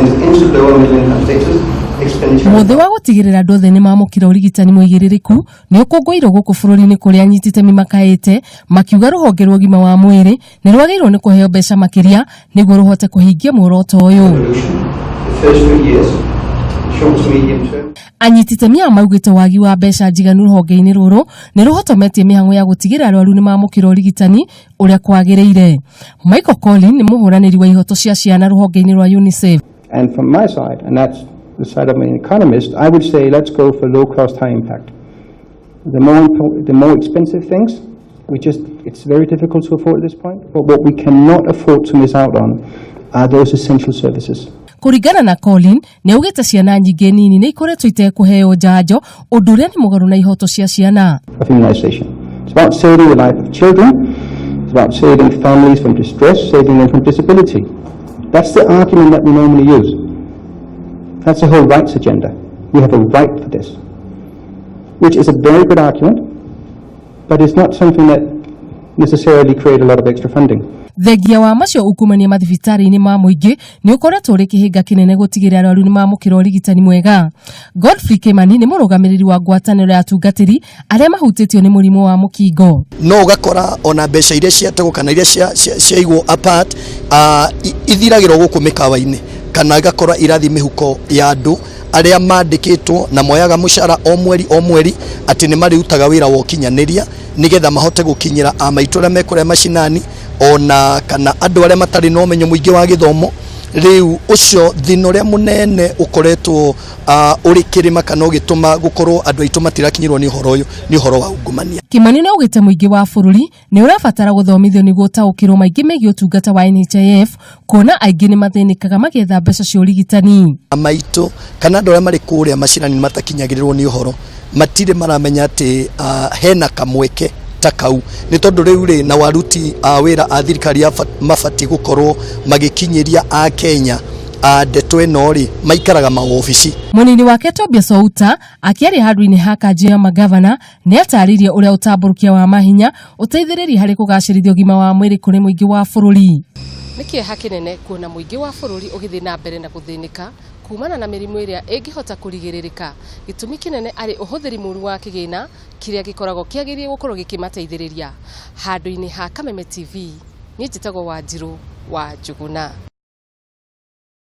Kenyans into lower middle income status, expenditure. Mũthĩ wa gũtigĩrĩra andũ othe nĩ mamũkĩra ũrigitani mũigĩrĩrĩku nĩ ũkũngũĩirwo gũkũ bũrũri-inĩ kũrĩa anyiti itemi makaĩte makiuga rũhonge rwa ũgima wa mwĩrĩ nĩ rwagĩrĩirwo nĩ kũheo mbeca makĩria nĩguo rũhote kũhingia muoroto ũyũ. The first 3 years, short to medium term. Anyiti itemi aya maugĩte wagi wa mbeca njiganu rũhonge-inĩ rũrũ nĩ rũhotometie mĩhang'o ya gũtigĩrĩra arwaru nĩ mamũkĩra ũrigitani ũrĩa kwagĩrĩire. Michael Collin nĩ mũhũranĩri wa ihoto cia ciana rũhonge-inĩ rwa UNICEF. And from my side, and that's the side of an economist, I would say let's go for low cost, high impact. The more expensive things, it's very difficult to afford at this point. But what we cannot afford to miss out on are those essential services. Kũringana na Colin, nĩ augĩte ciana nyingĩ nini nĩ ikoretwo itekũheo njanjo, ũndũ ũrĩa nĩ mũgarũ na ihoto cia ciana. Of immunization. It's about saving the life of children. It's about saving families from distress, saving them from disability. That's the argument that we normally use. That's the whole rights agenda. We have a right for this, which is a very good argument, but it's not something that necessarily create a lot of extra funding. Thengia wa macio, ukumania mathibitarĩ-inĩ ma mũingĩ nĩ ũkoretwo ũrĩ kĩhĩnga kĩnene gũtigĩrĩra arwaru nĩ mamũkĩra ũrigitani mwega. Godfrey Kimani nĩ mũrũgamĩrĩri wa ngwatanĩro ya atungatĩri arĩa mahutĩtio nĩ mũrimũ wa mũkingo. No ũgakora ona mbeca iria ciategwo kana iria ciaigwo apart ithiragĩrwo gũkũ mĩkawa-inĩ kana igakora irathiĩ mĩhuko ya andũ arĩa mandĩkĩtwo na moyaga mũcara o mweri o mweri atĩ nĩ marĩrutaga wĩra wa ũkinyanĩria nĩgetha mahote gũkinyĩra amaitũ arĩa mekũrĩa macinani ona kana andũ arĩa matarĩ na ũmenyo mũingĩ wa gĩthomo. Rĩu ũcio thĩna ũrĩa mũnene ũkoretwo ũrĩ kĩrĩma kana ũgĩtũma gũkorwo andũ aitũ matirakinyĩrwo nĩ ũhoro ũyũ nĩ ũhoro wa ungumania. Kimani nĩ augĩte mũingĩ wa bũrũri nĩ ũrabatara gũthomithio nĩguo ũtaũkĩrwo maingĩ megiĩ ũtungata wa NHIF, kuona aingĩ nĩ mathĩnĩkaga magĩetha mbeca cia ũrigitani. Maitũ kana andũ arĩa marĩ kũrĩa macinani matakinyagĩrĩrwo nĩ ũhoro, matirĩ maramenya atĩ hena kamweke ta kau, nĩ tondũ rĩu rĩ na waruti a wĩra a thirikari mabatiĩ gũkorwo magĩkinyĩria a Kenya ndeto ĩno rĩ maikaraga mawobici. Mũnini wake Tobias Outa akĩaria handũ-inĩ ha kanjũ ya magavana nĩ atarĩirie ũrĩa ũtambũrũkia wa mahinya ũteithĩrĩrie harĩ kũgacĩrithia ũgima wa mwĩrĩ kũrĩ mũingĩ wa bũrũri. Nĩ kĩeha kĩnene kuona mũingĩ wa bũrũri ũgĩthiĩ na mbere na gũthĩnĩka kumana na mĩrimũ ĩrĩa ĩngĩhota kũrigĩrĩrĩka, gĩtũmi kĩnene arĩ ũhũthĩri mũru wa kĩgĩna kĩrĩa gĩkoragwo kĩagĩrĩire gũkorwo gĩkĩmateithĩrĩria. Handũ-inĩ ha Kameme TV, niĩ njĩtagwo Wanjirũ wa Njuguna.